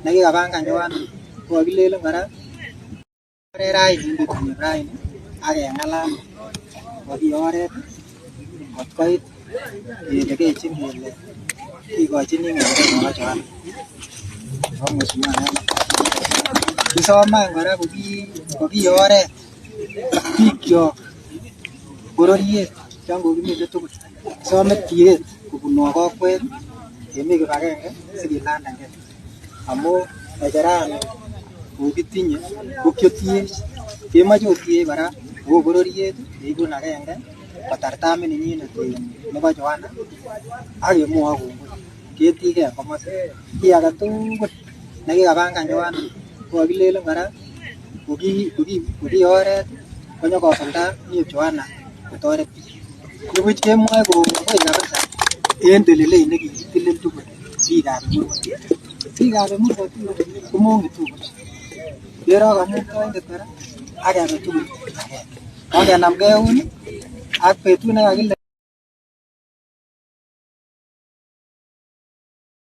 Nekikapangan Johana kokakilelen kora oret raini en betutab raini ak keng'alal koki oret kot koit kelekechin kele kikochini ng'echeret nebo Johana nebo mheshimiwa neno. Kisome any kora koki oret bikyok bororiet chon kokimiten tugul. Kisome tiet kobunwok kokwet kemi kibagenge sikilandagei amun ng'echerani kokitinye ko kiotiech kemoche otiech kora ko bororiet keibun agenge kotar tamit ninyinet nebo Johana ak kemwowok kongoi ketige en komosi. Kiy agetugul nekikapangan Johana kokakilelen kora koki oret konyokosulda niep Johana kotoret biik. Nibuch kemwoe kongoi kabisa en telelet nekikitelel tugul biikab Emurua. Biikab Emurua komong'etu buch. Keroo kamuktaindet kora ak kebe tugul agenge. Ongenamgei eun ak betut nekakile.